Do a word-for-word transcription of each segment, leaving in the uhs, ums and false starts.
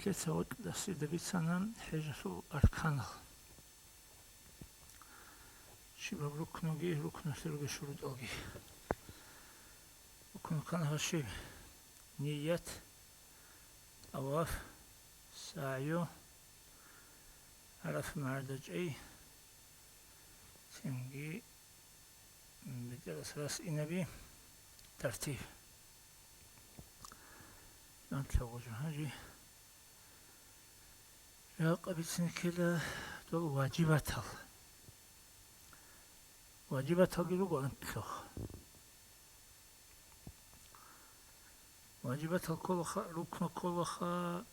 Цеве гьаб дарсида бицана хӀежалъул арканал. Щибаб рукнуги, рукнулъулги шурутӀалги. Рукнул ккана гьаб щиб: ният, тӀаваф, сагӀю, ГӀарафа магӀарда чӀей, цинги бетӀерас рас инаби, тартиб. Анлъабго жо гьанже жакъа бицин ккела дол важибатал. Важибаталги руго анлъго. Важибатал кколаха, рукнал кколаха,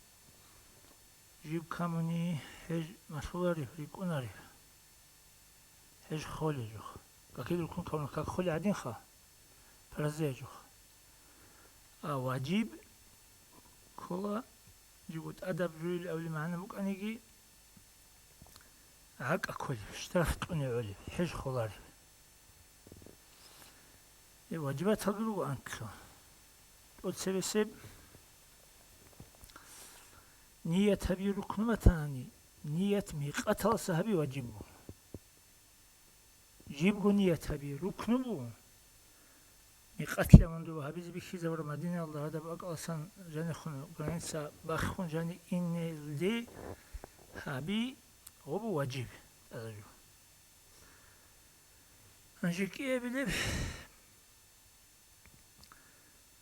жиб камуни хӀеж малъулареб, рикӀкӀунареб. ХӀеж холеб жо. Какил рукну камуни как холеб гӀадинха, парзеяб жо. А важиб ккола, жибго тӀадаб жойил авли магӀна букӀаниги, гӀакӀа кколеб, штраф кьуне гӀолеб, хӀеж холареб. Э, важибаталги руго анлъго. ТӀоцебесеб ният гьаби рукну батанани, ният микъаталаса гьаби важиб буго. Жибго ният гьаби рукну буго. Микъатлъа мун дова гьабизе бихьизабура Мадинаялда гьадаб акӀаласан жанихъун граница баххун жани инелде гьаби гъобу важиб тӀаражу. Гьанже кӀиабилеб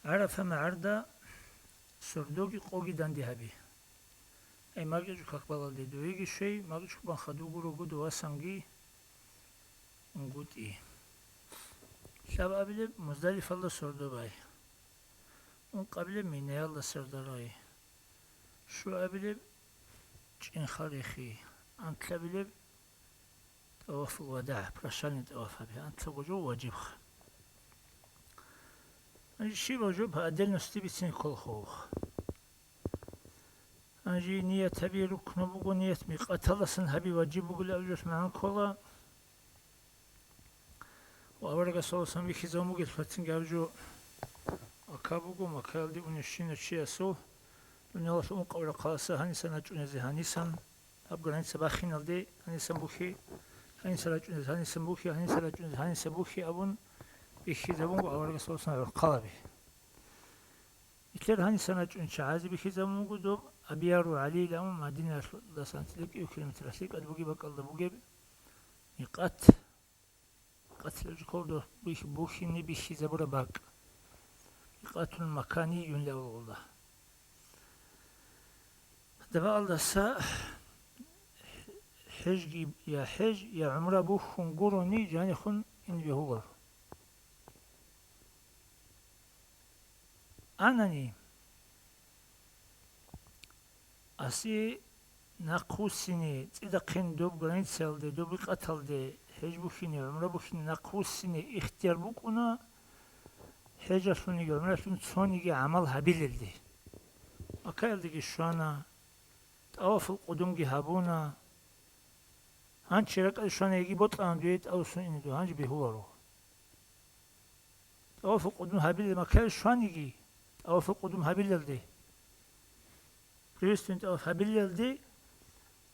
ГӀарафа магӀарда сордоги къоги данде гьаби. Ай, макьичӀо как балалде дуеги щвей, макьичӀо банха дугурого довасанги унгутӀи. Лъабабилеб Муздалифалда сордо бай. Ункъабилеб Минаялда сордо рай. Щуабилеб чӀинхал рехи. Анлъабилеб тӀавафул вадагӀ, прощальный тӀаваф гьаби, анлъабго жо важибха. Гьанже щибаб жо по отдельности бицин кколаха. Гьанже ният гьаби рукну буго, ният микъаталасан гьаби важиб бугилан абулеб магӀна ккола. Ва аварагас саллаллагьу гӀалайгьи ва саллам вихьизабун бугелъул цинги гьаб жо Макка буго, Маккаялде унебщинав чиясул дуниялалъул ункъаб рахъаласа гьанисан рачӀунезе гьанисан, гьаб граница бахиналде гьанисан бухьи, гьанисан рачӀунезе гьанисан бухьи, гьанисан рачӀунезе гьанисан бухьи абун бихьизабунго аварагас саллаллагьу гӀалайгьи ва саллам гӀурхъалаби. Нилъер гьанисан рачӀунел чагӀазе бихьизабун буго доб Абияру ГӀалиил, амма Мадинаялдаса анцӀила кӀиго километр лъикӀаб бугеб бакӀалда бугеб микъат. Микъатилеб жо ккола доб бихь-, бухьине бихьизабураб бакӀ. Микъатун маканиюн левалгъулда. Дабаалдаса хӀежги, я хӀеж, я гӀумра бухьун гурони жанихъун ин бегьуларо. Анани, асе нахъвуссине, цӀидахъин доб границаялде, доб рикъаталде хӀеж бухьине, гӀумра бухьине нахъвуссине ихтияр букӀуна, хӀежалъуниги гӀумралъун цониги гӀамал гьабилелде. Маккаялдеги щвана, тӀавафул къудумги гьабуна. Гьанчи ракӀалде щвана, яги бокьана дуе тӀавусун ине дуе, гьанже бегьуларо. ТӀавафул къудум гьабилел Маккаялде щваниги, тӀавафул къудум гьабилелде, приветственный тӀаваф гьабилелде,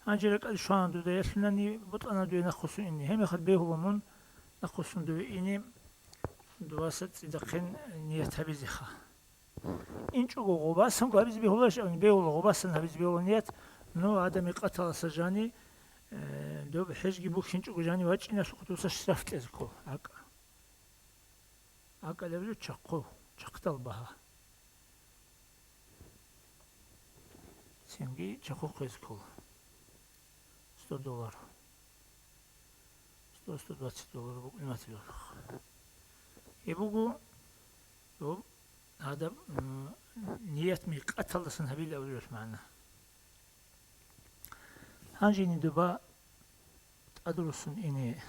гьанже ракӀалде щвана дуда, ялъунани бокьана дуе нахъвуссун ине. Гьебмехалъ бегьула мун нахъвуссун дуе ине, дуваса цӀидахъин ният гьабизеха. ИнчӀого гъобасан гьабизе бегьуларищ абуни, бегьула, гъобасан гьабизе бегьула ният, ну, гьадаб микъаталаса жани, э, доб хӀежги бухьинчӀого жани вачӀиналъухъ дуца штраф кьезе ккола, гӀакӀа. АкӀалеб жо чахъу, чахъдал багьа. Цинги чахъухъ гьез ккола. Сто доллар. Сто, сто двадцать доллар букӀин батилаха. Гьеб буго доб гьадаб, м, ният микъаталдасан гьабилеб абулеб магӀна. Гьанжени дуба тӀадруссун ине.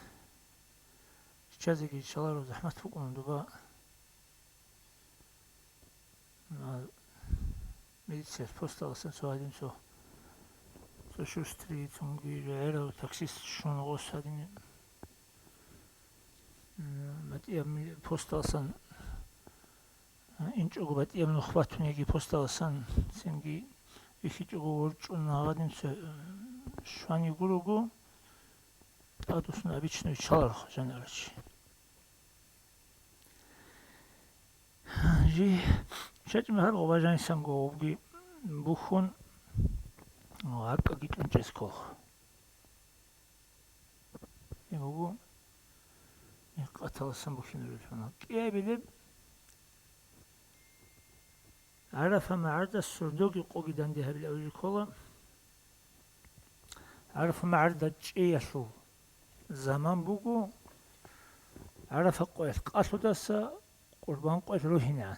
Чазеги чаларо захӀмат букӀун дуба. А, милициялъ посталасан цо гьадин цо, цо шустрый, цунги гӀерав таксист щун гъос гьадин, м, батӀияб ми-, посталасан, а, инчӀого батӀияб нух батун яги посталасан цинги бихьичӀого ворчӀун гьагъадинца, э, щвани гурого, тӀадвуссун обычно виччаларо жанарачи. Жи, щачӀ мехалъ гъоба жанисанго гъобги бухьун, гьакӀаги кьунчӀес кколха. Гьеб буго, э, къаталасан бухьинарел хӀуна. КӀиабилеб, ГӀарафа магӀарда сордоги къоги данде гьабилан абулеб ккола. ГӀарафа магӀарда чӀеялъул заман буго, ГӀарафа къоялъ къалъудаса Къурбан къоялъ рогьинегӀан.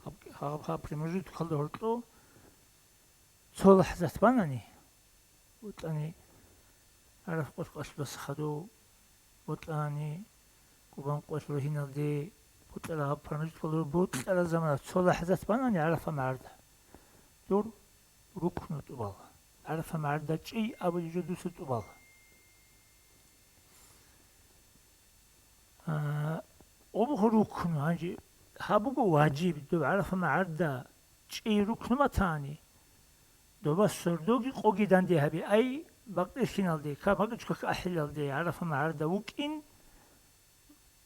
Гьаб, гьаб, гьаб промежутокалда гьоркьо цо лахӀзат банани, бутӀани, ГӀарафа къоялъ къалъудаса хадув бутӀани, Къурбан къоялъ рогьиналде бутӀараб гьаб промежутокалда бутӀараб замана цо лахӀзат банани ГӀарафа магӀарда, дур рукну тӀубала. ГӀарафа магӀарда чӀей абулеб жо дуца тӀубала. А, обухъ рукну, гьанже гьаб буго важиб, доб ГӀарафа магӀарда чӀей рукну батани, доба сордоги къоги данде гьабе, ай, бакъдерхиналде, ка-, магӀарда как ахӀилалде ГӀарафа магӀарда вукӀин,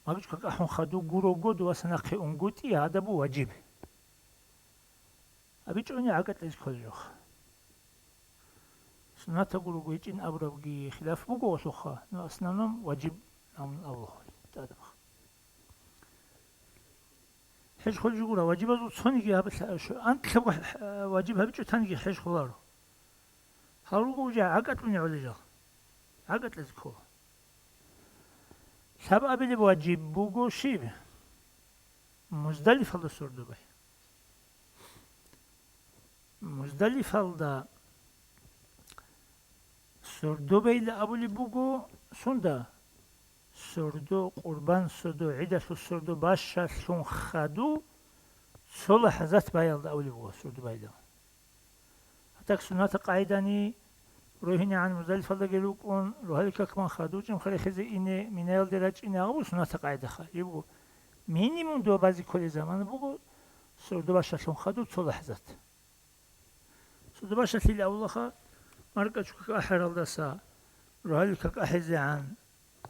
магӀарда как ахӀун хадув гурого, доваса нахъе унгутӀи, гьадаб буго важиб. АбичӀони гӀакъатӀизе кколеб жо. Суннатаб гурого гьечӀин абурабги хилаф буго гьелъухъа, но в основном важиб абун абулеб тӀадаб. ХӀеж холеб жо гуро, важибазул цониги гьаб-, лъа-, ш-, анкьабго хӀ-, хӀ-, важиб гьабичӀо таниги хӀеж холаро. Гьал руго уже гӀакъатӀлъун гӀолел жал. ГӀакъатӀизе ккола. Лъабабилеб важиб буго щиб? Муздалифалда сордо бай. Муздалифалда сордо байилан абулеб буго сунда? Сордо, къурбан сордо, гӀидалъул сордо бащалъун хадув цо лахӀзат баялда абулеб буго сордо байилан. Гьатак суннатаб къагӀидани, рогьинегӀан Муздалифалдаги рукӀун, рогьалил какман хадув чӀимхъа рехизе ине, Минаялде рачӀине гьабу суннатаб къагӀидаха. Гьеб буго, минимум доб базе кколеб замана буго сордо бащалъун хадув цо лахӀзат. Сордо бащалъил авлаха, маркӀачӀу как ахӀаралдаса рогьалил как ахӀизегӀан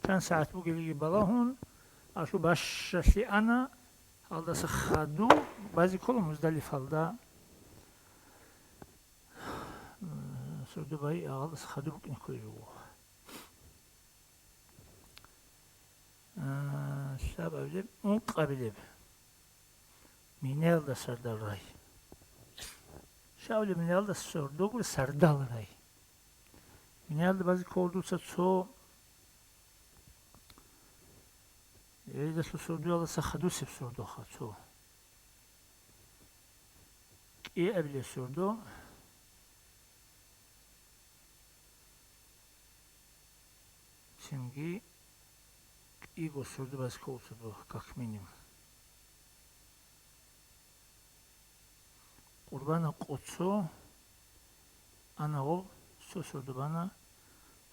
чан сагӀат бугелиги балагьун, алъу бащалъе ана, гьалдаса хадув базе ккола Муздалифалда. М, сордо бай гьалдаса хадув букӀине кколеб буго. А, лъабабилеб, ункъабилеб. Минаялда сардал рай. Щавлеб Минаялда сордо гури сардал рай. Минаялда базе ккола дуца цо гӀидалъул сордоялдаса хадусеб сордоха цо. КӀиабилеб сордо. Цинги кӀиго сордо базе ккола цо, как минимум. Къурбана къо цо, ана гъоб цо сордо бана,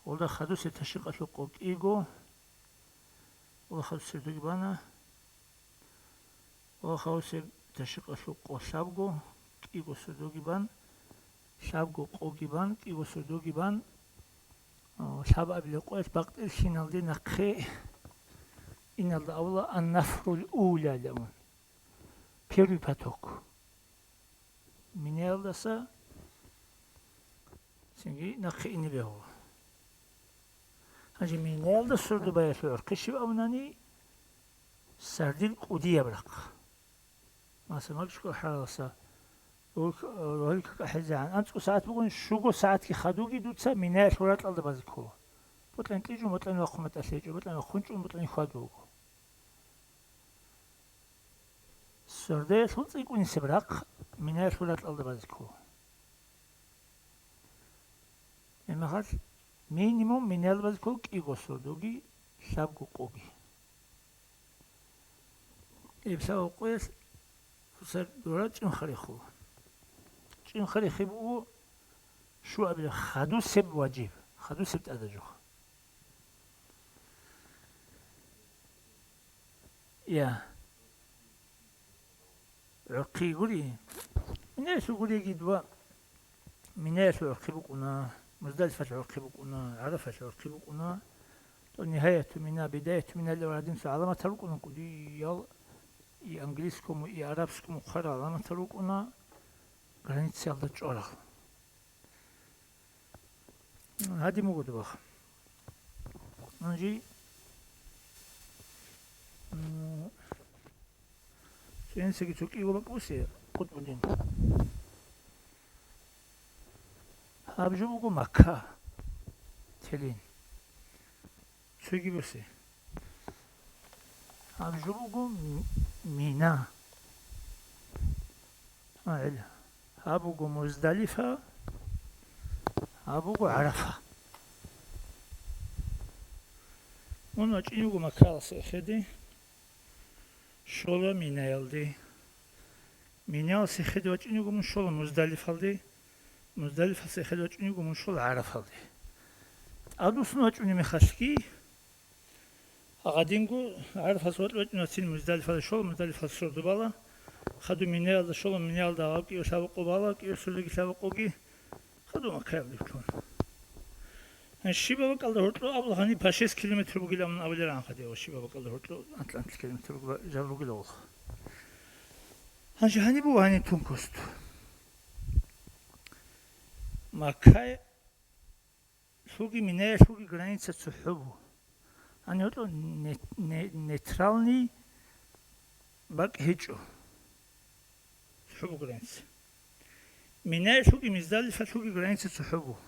гъолда хадусеб ташрикъалъул къо кӀиго, гъолда хадусеб сордоги бана, гъолда хадусеб ташрикъалъул къо лъабго, кӀиго сордоги бан, лъабго къоги бан, кӀиго сордоги бан, о, лъабабилеб къоялъ бакъдерхиналде нахъе иналда абула ан-нафрул ула абун. Первый поток. Минаялдаса цинги нахъе ине бегьула. Гьанже Минаялда сордо баялъул гӀурхъи щиб абунани, сардил кӀудияб рахъ. Масала, магӀарда как ахӀаралдаса рогьалил как ахӀизегӀан анцӀго сагӀат бугони, щуго сагӀатги хадуги дуца Минаялъул ракьалда базе ккола. БутӀан кьижун, бутӀан вахъун батӀалъи гьечӀо, бутӀан вахъун чӀун, бутӀан хьвадулго. Сордоялъул цӀикӀкӀунисеб рахъ Минаялъул ракьалда базе ккола. Гьебмехалъ минимум Минаялда базе ккола кӀиго сордоги лъабго къоги. Гьеб лъабаб къоялъ сордо бара чӀимхъа рехула. ЧӀимхъа рехи буго щуабилеб хадусеб важиб, хадусеб тӀадаб жо. Я. ГӀурхъи гури. Минаялъул гуриги дова. Минаялъул гӀорхъи букӀуна, Муздалифалъул гӀорхъи букӀуна, ГӀарафалъул гӀорхъи букӀуна. То нигьаяту Мина, бидаяту Мина гьадинлъун гӀаламатал рукӀуна кӀудиял, и английскому, и арабскому хъварал гӀаламатал рукӀуна границаялда чӀварал. Гьадин буго доб. Гьанже, м, цоясеги цо кӀиго бакӀ бусе, Къутбуддин. Гьаб жо буго Макка, телин. Цоги бусе. Гьаб жо буго М-, Мина. А, гьел. Гьаб буго Муздалифа, гьаб буго ГӀарафа. Мун вачӀине вуго Маккаялдаса эхеде, щола Минаялде. Минаялдаса эхеде вачӀине вуго мун, щола Муздалифалде. Муздалифалдаса эхеде вачӀине вуго мун, щола ГӀарафалде. ТӀадвуссун вачӀунеб мехалъги, гьадинго ГӀарафалдаса вачӀун вацин Муздалифалде щола, Муздалифалдаса сордо бала. Хадуб Минаялде щола, Минаялде гьаб кӀиго лъабакъо бала, кӀиго сордоги лъабакъоги. Хадуб Маккаялде лъугьун. Гьанже щибаб бакӀалда гьоркьоб абула, гьаниб по шесть километр бугилан абулеб гьанже, хадуб щибаб бакӀалда гьоркьоб анкьа-анкьа километр бугила-, жал ругила гьоркьоб. Гьанже гьаниб буго гьаниб Тункост. Маккаялъулги Минаялъулги граница цохӀо буго. Гьаниб гьоркьоб не-, не-, нейтральный бакӀ гьечӀо. ЦохӀо буго граница. Минаялъулги Муздалифалъулги граница цохӀо буго.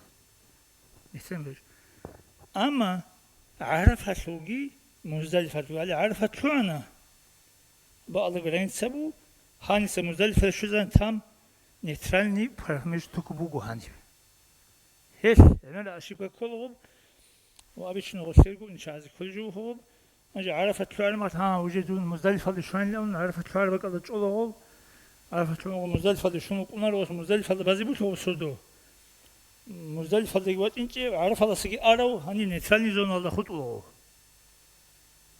Нейтральный бакӀ. Амма ГӀарафалъулги Муздалифалъулги, гьале ГӀарафат лъугӀана. Бакъалда граница буго, гьаниса Муздалифалде щвезегӀан там нейтральный промежуток буго гьаниб. Гьелъ гӀемерал ошибка кколаго, ва обычно гъолъерго инчагӀазе кколеб жо буго. Гьанже ГӀарафат лъугӀараб мехалъ, гьа, уже дун Муздалифалде щванилан, ГӀарафат лъугӀараб бакӀалда чӀолаго, ГӀарафат лъугӀараб Муздалифалде щун вукӀунаро, ва Муздалифалда базе бутӀулаго сордо. Муздалифалдаги вачӀинчӀеб, ГӀарафалдасаги арав, гьаниб нейтральный зоналда хутӀулаго.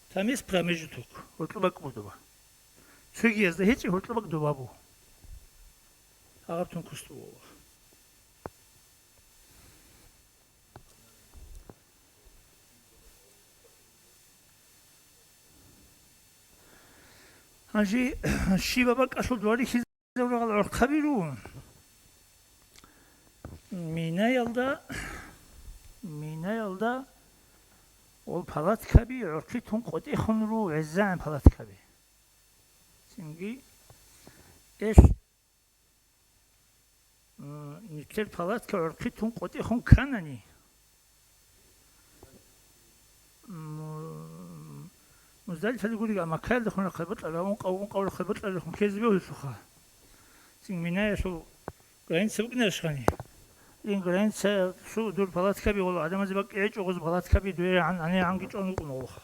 Там есть промежуток, гьоркьоб бакӀ буго доба. Цогиязда гьечӀеб гьоркьоб бакӀ доба буго. Гьаб Тункост буго. Гьанже щибаб бакӀалъул дова рихьизабурал гӀорхъаби руго. Минаялда, Минаялда гьел палаткаби гӀорхъи тун къотӀи хун руго, гӀезегӀан палаткаби. Цинги гьел, м, нилъер палатка гӀорхъи тун къотӀи хун кканани, м, Муздалифалде гуриги, а Маккаялдехун рахъалде бокьараб, ункъав, ункъав рахъалде бокьараб хун ккезе бегьулелъулха. Цин Минаялъул граница букӀинарищ гьаниб? Ин граница, су-, дур палаткаби, гьел гӀадамазе бакӀ гьечӀо гъоз палаткаби, дуе гӀан-, гӀанегӀанги чӀван вукӀун гьелха.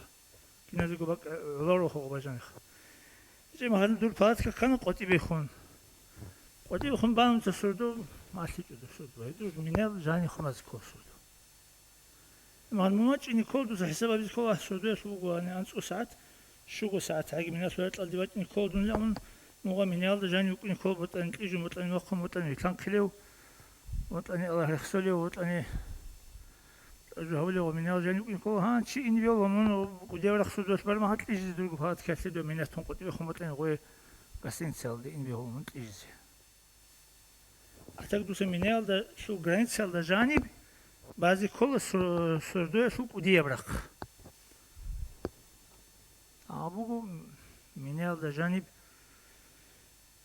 Киназего бакӀ гӀоларо гьеб бажаниха. ГьечӀеб мехалъ дур палатка ккана къотӀи бехун. КъотӀи бехун бан цо сордо, малъичӀо дур сордо. Гьедур Минаялде жаниб хун базе ккола сордо. Гьеб мехалъ мун вачӀине ккола, дуца хӀисаб гьабизе ккола, сордоялъул буго гьаниб анцӀго сагӀат, щуго сагӀат гьаги Минаялъул ракьалде вачӀине ккола дун, амма мугъа Минаялда жаниб вукӀине ккола, ботӀани кьижун, ботӀани вахъун, ботӀани вилълъанхъулев, ботӀани Аллагь рехсолев, ботӀани гьабулев ва Минаялда жаниб вукӀине ккола. Гьанже чи ине бегьула мун кӀудияб рахсудалъ бармагьа кьижизе дурго палаткаялъе, дов Минаялдехун къотӀи бехун ботӀани гъой гостиницаялде ине бегьула мун кьижизе. А так дуца Минаялдалъул границаялда жаниб базе ккола сор-, сордоялъул кӀудияб рахъ. Гьаб буго Минаялда жаниб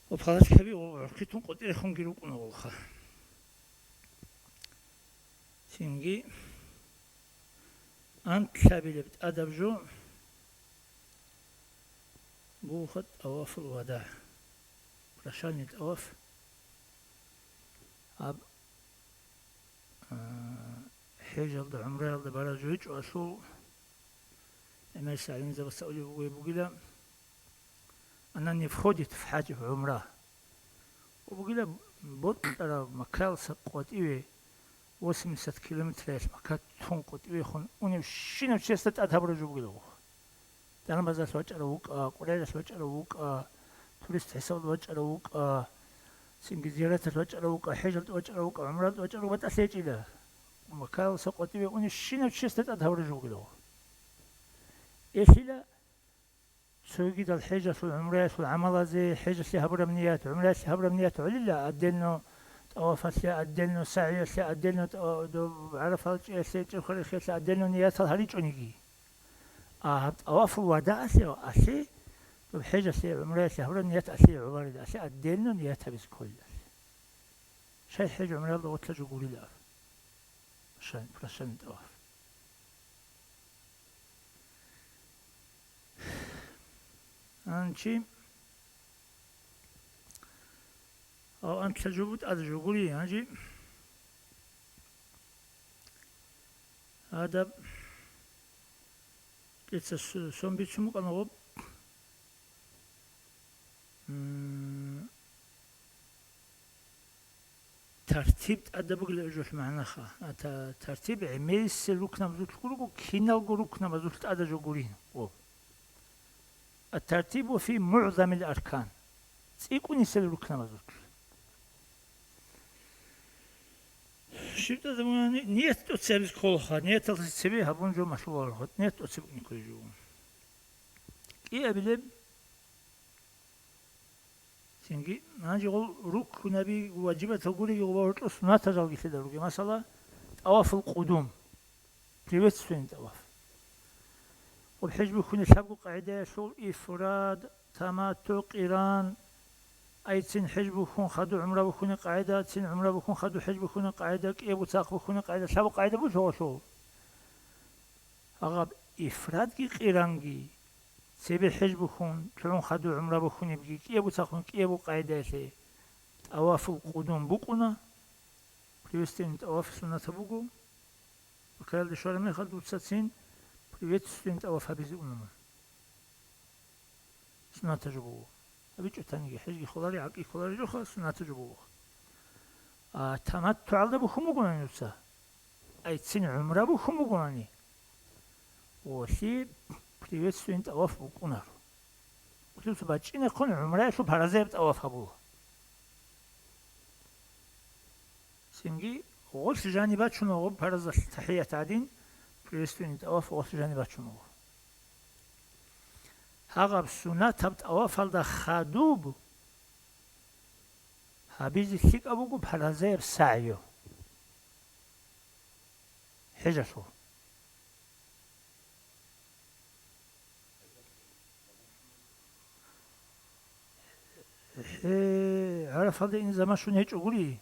ва палаткаби гъоркье тун къотӀи рехунги рукӀуна гъолха. Цинги анлъабилеб тӀадаб жо буго тӀавафул вадагӀ, прощальный тӀаваф. Гьаб, а, хӀежалда, гӀумраялда бараб жо гьечӀо, асул гӀемерисел гӀалимзабаца абулеб бугила, она не входит в хадж, в гӀумра. Бугила бокьараб Маккаялдаса къватӀиве восемьдесят километраялъ Макка тун къватӀивехун унебщинав чиясда тӀад гьабураб жо бугила гъо. Даран-базаралъ вачӀарав вукӀа, Къурайзалъ вачӀарав вукӀа, турист хӀисабалда вачӀарав вукӀа, Цинги зияраталъ вачӀарав вукӀа, хӀежалда вачӀарав вукӀа, гӀумралда вачӀарав батӀалъи гьечӀила. Маккаялдаса къватӀиве унев щинав чиясда тӀад гьабураб жо бугила. Гьелъила цогидал хӀежалъул, гӀумраялъул гӀамалазе, хӀежалъе гьабураб ният, гӀумраялъе гьабураб ният гӀолила, отдельно тӀавафалъе, отдельно сагӀиялъе, отдельно тӀа-, доб ГӀарафал чӀиялъе, чӀухъа рехиялъе отдельно ниятал гьаричӀониги. А гьаб тӀавафул вадаалъе, алъе, доб хӀежалъе, гӀумраялъе гьабураб ният алъе гӀоларила, алъе отдельно ният гьабизе кколила алъе. Щай хӀеж гӀумраялда гъорлъа жо гурила аб? Прощан-, прощальный тӀаваф. Гьанчи, гьав анлъа жо бу-, тӀад жо гури, гьанжи. Гьадаб дица с-, сон бицун букӀана гъоб. М, тартиб тӀадаб бугила жолъ магӀнаха. А та-, тартиб гӀемерисел рукнабазулъ гурого, киналго рукнабазулъ тӀада жо гурин. О. Ат-тартибу фи мугӀзамил аркан. ЦӀикӀкӀунисел рукнабазулъ. Щиб тӀадаб бугони, ният тӀоцебиз кколаха, нияталда цебе гьабун жо малъуларо, ният тӀоцеб букӀине кколеб жо. КӀиабилеб, цинги, гьанже гъол руккунаби, важибатал гуриги гъоба гьоркьор суннатазалги лъида руге. Масала, тӀавафул къудум, приветственный тӀаваф. Гъоб хӀеж бухьуни лъабго къагӀидаялъул: ифрад, таматту, къиран, ай цин хӀеж бухьун, хаду гӀумра бухьуни къагӀида, цин гӀумра бухьун, хаду хӀеж бухьуни къагӀида, кӀиябго цадахъ бухьуни къагӀида, лъабго къагӀида буго гъолъул. Гьаб ифрадги къиранги, цебе хӀеж бухьун, чӀужугӀун хаду гӀумра бухьунебги, кӀиябго цадахъ бухьун, кӀиябго къагӀидаялъе, тӀавафул къудум букӀуна, приветственный тӀаваф суннатаб буго, Маккаялде щвараб мехалда дуца цин приветственный тӀаваф гьабизе уна мун. Суннатаб жо буго. ГьабичӀо таниги, хӀежги холари, гӀакъги холари жоха, суннатаб жо буго. А таматтугӀалда бухьун бугони дуца, ай цин гӀумра бухьун бугони, гъолъи приветственный тӀаваф букӀунаро. Гъолъи дуца бачӀинехъун гӀумраялъул паразаяб тӀаваф гьабула. Цинги гъолъ жаниб бачун вуго паразалъ тахӀият гьадин, приветственный тӀаваф гъолъ жаниб бачун вуго. Гьагъаб суннатаб тӀавафалда хадуб гьабизе лъикӀаб буго паразаяб сагӀю. ХӀежалъул. Гье, ГӀарафалде ине заман щун гьечӀо гури.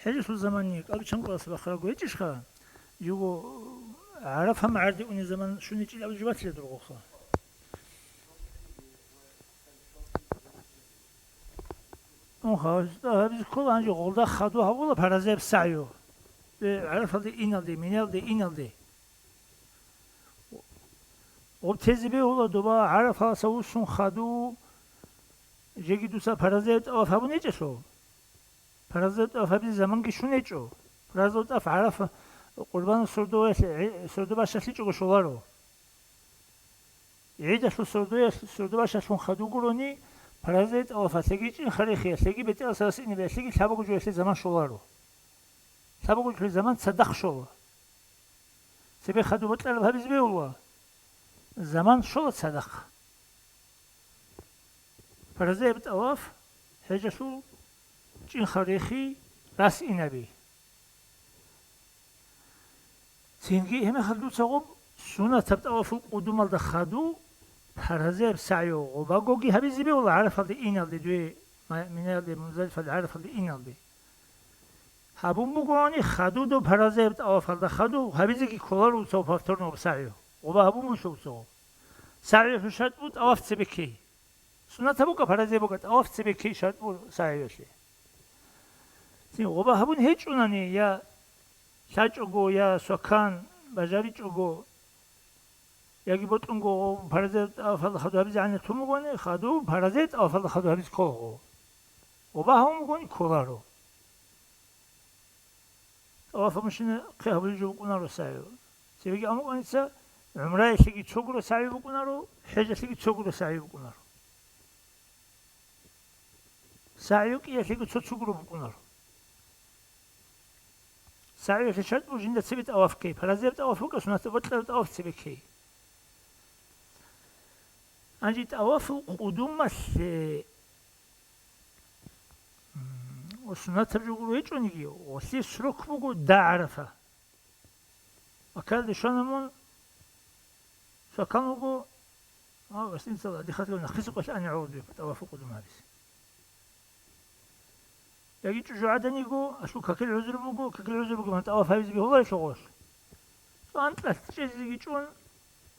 ХӀежалъул заманни кӀалбичан къвараса бахъарабго гьечӀищха? Жого ГӀарафа магӀарде уне заман щун гьечӀил абулеб жо батила дургъоха. Унха, гьабизе ккола гьанже гъолда хаду гьабула паразаяб сагӀю. Э, ГӀарафалде иналде, Миналде иналде. Гъоб тезе бегьула доба ГӀарафаласа вуссун хаду, жеги дуца паразаяб тӀаваф гьабун гьечӀелъул. Паразаяб тӀаваф гьабизе заманги щун гьечӀо. Паразаяб тӀаваф ГӀарафа къурбанал сордоялъ-, гӀи-, сордо бащалъичӀого щоларо. ГӀидалъул сордоялъ-, сордо бащалъун хадув гурони, паразаяб тӀавафалъеги, чӀинхъа рехиялъеги, бетӀерасарасе инебиялъеги лъабабго жоялъе заман щоларо. Лъабабго жоялъе заман цадахъ щола. Цебе хадуб бокьараб гьабизе бегьула. Заман щола цадахъ. Паразаяб тӀаваф, хӀежалъул, чӀинхъа рехи, рас инаби. Цинги гьебмехалъ дуца гъоб суннатаб тӀавафул къудумалда хаду, паразаяб сагӀю гъобагоги гьабизе бегьула ГӀарафалде иналде, дуе ма-, Минаялде, Муздалифалде, ГӀарафалде иналде. Гьабун бугони, хаду доб паразаяб тӀавафалда хаду гьабизеги кколаро дуца повторно гъоб сагӀю. Гъоба гьабун буго дуца гъоб. СагӀиялъул шартӀ буго тӀаваф цебе ккей. Суннатаб буго, паразаяб буго, тӀаваф цебе ккей шартӀ буго сагӀиялъе. Цин гъоба гьабун гьечӀунани, я лъачӀого, я свакан бажаричӀого, яги бокьунго гъоб паразаяб тӀавафалда хаду гьабизе гӀанир тун бугони, хаду паразаяб тӀавафалда хаду гьабизе ккола гъоб. Гъоба гьабун бугони кколаро. ТӀаваф мушина хъе гьабулеб жо букӀунаро сагӀи. Цебеги амукъаница, гӀумраялъеги цо гуро сагӀи букӀунаро, хӀежалъеги цо гуро сагӀи букӀунаро. СагӀю кӀиялъего цо-цо гуро букӀунаро. СагӀюялъе шартӀ буго жинда цебе тӀаваф ккей, паразияб тӀаваф букӀа, суннатаб бокьараб тӀаваф цебе ккей. Гьанже тӀавафул къудумалъе, м, ва суннатаб жо гуро гьечӀониги, гъолъие срок буго да ГӀарафа. Маккаялде щвана мун, сакан вуго, а, гостиницала дихъатго нахъисеб къоялъ ани гӀоло дуе тӀавафу къудум гьабизе. Яги чӀужугӀаданиго, алъул какил гӀузру буго, какил гӀузру бугеб мехалъ тӀаваф гьабизе бегьуларелъул гъолъ. Цо анкьалъ чӀезеги чӀун,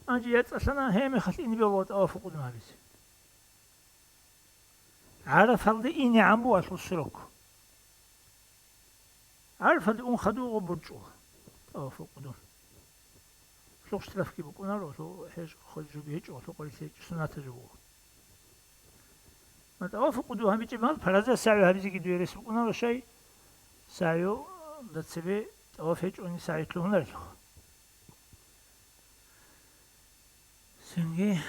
гьанже яцӀцӀалъана, гьеб мехалъ ине бегьула тӀавафу къудум гьабизе. ГӀарафалде инегӀан буго алъул срок. ГӀарафалде ун хадув гъо борчӀула тӀавафу къудум. Лъухъ штрафги букӀунаро, лъу-, хӀеж хъвалеб жоги гьечӀо, лъу къварилъи гьечӀо, суннатаб жо буго. Ма тӀавафу къудум гьабичӀеб мехалъ, параза сагӀю гьабизеги дуе рес букӀунаро щай, сагӀюда цебе тӀаваф гьечӀони сагӀю лъугьунарелъухъ. Цинги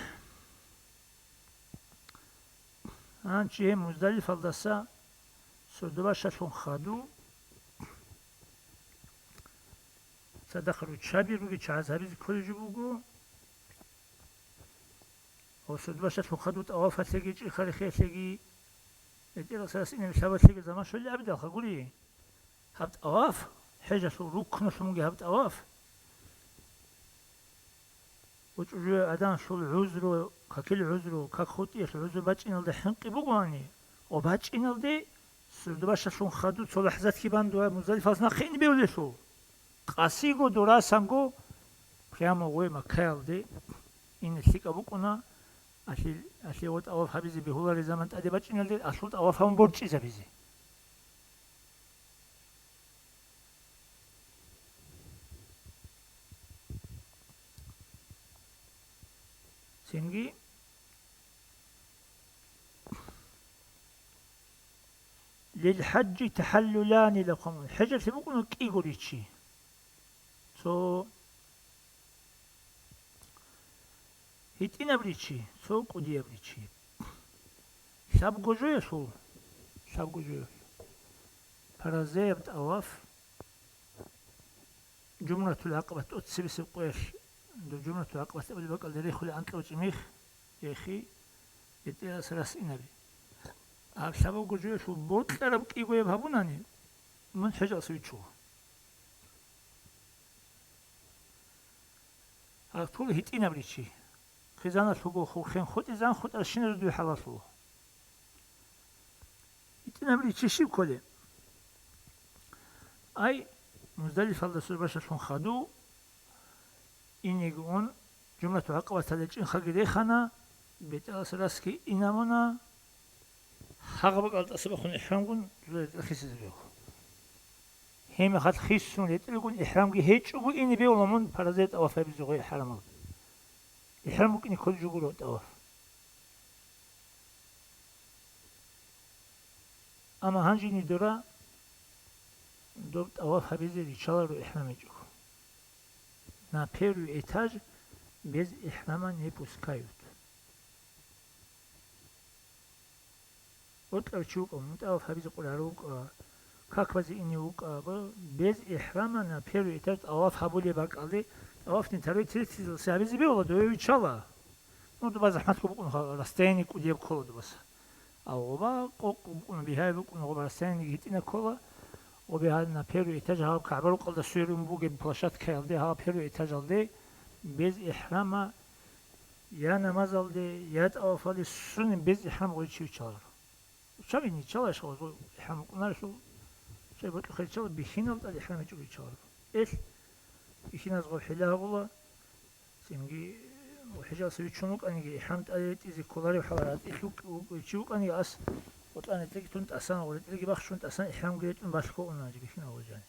гьанже Муздалифалдаса Сурдубашалъун хадув, цадахъ руччаби ругел чагӀаз гьабизе кколеб жо буго, ва Сурдубашалъун хадув тӀавафалъеги, чӀихъарихъиялъеги, гьединал сарас инеб лъабалъеги заман щолеб абидалха гури. Гьаб тӀаваф, хӀежалъул рукнулъун бугеб гьаб тӀаваф, ва чӀужуе адамлъул гӀузру, какил гӀузру, как хутӀиялъул гӀузру бачӀиналда хӀинкъи бугоани, ва бачӀиналде Сурдубашалъун хадув цо лахӀзатги бандуа Муздалифалъ нахъе ине бегьулелъул, къасиго дурасанго прямо гъой Маккаялде ине лъикӀаб букӀуна, алъил-, алъие гъой тӀаваф гьабизе бегьуларел заман тӀаде бачӀиналде алъул тӀаваф гьабун борчӀизабизе. Цинги, лил хӀажжи тахӀаллулани лахъун, хӀежалъе букӀуна кӀиго ричи. Цо гьитӀинаб ричи, цо кӀудияб ричи. Лъабго жоялъул, лъабго жоялъул паразаяб тӀаваф, Жумратул ГӀакъабат тӀоцебесеб къоялъ, доб Жумратул ГӀакъабат абулеб бакӀалда рехулеб анкьавачӀеб мех, рехи, гьетӀерас рас инаби. Гьаб лъабавго жоялъул бокьараб кӀигояб гьабунани, мун хӀежалъе виччула. Гьаб тул гьитӀинаб ричи. Хъизаналъуго хурхен хутӀизан хутӀарщиназул дуе хӀалалъула. ГьитӀинаб ричи щиб кколеб? Ай, Муздалифалда Сурдубашалъун хадув, инеги ун, Жумратул ГӀакъабаталде чӀинхъаги рехана, бетӀерас расги инабуна, гьагъаб бакӀалда тӀаса бахъун ихӀрамгун дуда ретӀел хисизе бегьула. Гьеб мехалъ хисун ретӀелгун ихӀрамги гьечӀого ине бегьула мун паразаяб тӀаваф гьабизе гъой хӀарамалде. ИхӀрам букӀине кколеб жо гуро тӀаваф. Амма гьанже нидера доб тӀаваф гьабизе риччаларо ихӀрам гьечӀого. На первый этаж без ихрама не пускают. Бокьарав чи вукӀа, мун тӀаваф гьабизе къваригӀарав вукӀа, как базе ине вукӀа, ба-, без ихрама на первый этаж тӀаваф гьабулеб бакӀалде, тӀаваф не второй, третий залъе гьабизе бегьула, дове виччала. Ну, дуба захӀматго букӀун ха, расстояние кӀудияб ккола дубаса. Ав гъоба къокъ букӀун, бигьаяб букӀун, гъоба расстояние гьитӀина ккола. Гъоби гьа на первый этаж гьаб КагӀба рукъалда сверун бугеб площадкаялде, гьаб первый этажалде без ихрама я намазалде, я тӀавафалде сунеб без ихрам гъой чи виччаларо. Чаби ничала шалазул ихрам букӀунарелъул, чай бокьухъе риччала, бихьинал тӀад ихрам гьечӀого риччаларо. Эл бихьиназ гъов хӀила гьабула, цинги хӀежалъе виччун вукӀаниги, ихрам тӀаде ретӀизе кколарев хӀаларал тӀилъ вукӀ-, вукӀ-, чи вукӀаниги, ас бутӀана ретӀелги тун тӀасан, гъо ретӀелги бахчун тӀасан, ихрамги ретӀун балъго уна бихьинал гъожани.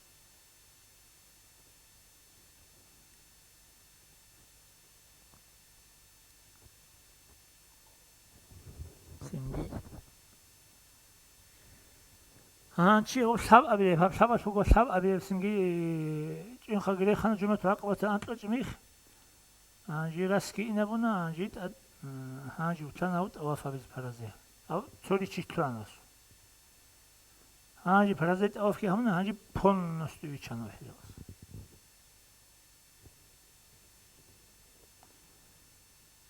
Цинги. Гьанчи гьаб лъаб абилеб, гьаб лъабалъуго лъаб абилеб цинги, э, чӀинхъаги рехана жуматул гӀакъабаталде анкьа чӀимих. Гьанжи расги инабуна, гьанжи тӀад-, э, гьанжи вутана гьав тӀаваф гьабизе паразе. Гьав цо ричи лъугьана гьас. Гьанже паразит авафги гьабуна, гьанже полностью виччана вахӀилалас.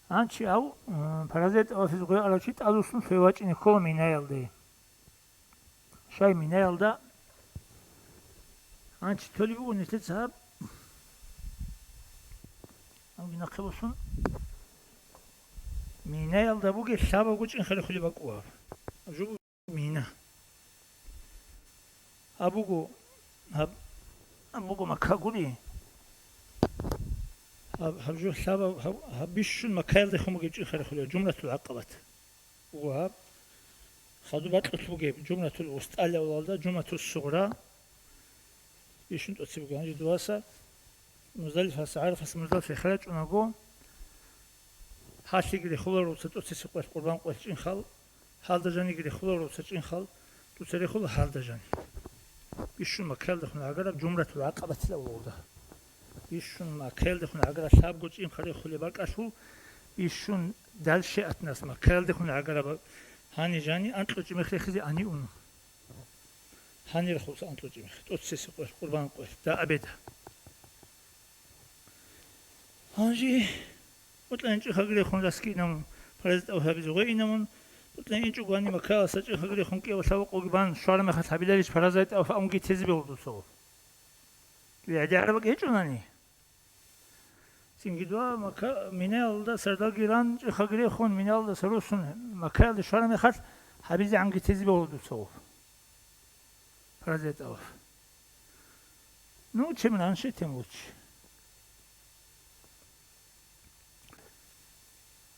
Гьанчи ав, э, паразит авафизе гъой арав чи тӀадвуссун лъугьа вачӀине ккола Минаялде. Щай Минаялда? Гьанчи толеб буго нилъеца гьаб. Гьанги нахъе босун. Минаялда бугеб лъабабго чӀинхъарихъулеб бакӀу гьаб. Жо Мина. Гьаб буго, гьаб, гьаб буго Макка гури. Гьаб, гьаб жо лъабаб, гьаб, гьаб бищун Маккаялдехун бугеб чӀинхъарихъулеб, Жумратул ГӀакъабат. Буго гьаб. Хадуб бакьулъ бугеб Жумратул Вусталъ авлалда, Жумратул Сугъра. Бищун тӀоцеб буго. Гьанже дуваса Муздалифаса, ГӀарафаса Муздалифа хирачӀунаго, гьалъиги рехуларо дуца тӀоцесеб къоялъ къурбан къоялъ чӀинхъал, гьалда жаниги рехуларо дуца чӀинхъал, дуца рехула гьалда жани. Бищун Маккаялдехун гӀагараб Жумратул ГӀакъабатила авлалда. Бищун Маккаялдехун гӀагараб лъабго чӀинхъарихъулеб бакӀалъул, бищун дальше атнас Маккаялдехун гӀагараб гьани жани анкьго чӀимихъ рехизе ани уну. Гьанир хулса анкьго чӀимихъ, тӀоцесеб къоялъ, къурбан къоялъ, да абеда. Гьанже бутӀа инчӀо хагирехун раскинамун, паразит аваф гьабизе гъой инамун, бутӀа инчӀо гвани Маккаялдаса чӀин хагирехун кӀияб лъабакъоги бан щвараб мехалъ гьабиларищ паразит аваф амги тезе бегьулдусав? ГӀедегӀараб бакӀ гьечӀонани? Цинги дуа Макка-, Минаялда сардалги ран, чӀехаги рехун, Минаялдаса росун, Маккаялде щвараб мехалъ, гьабизегӀанги тезе бегьула дуца гъоб. Паразит аваф. Ну, чем раньше, тем лучше.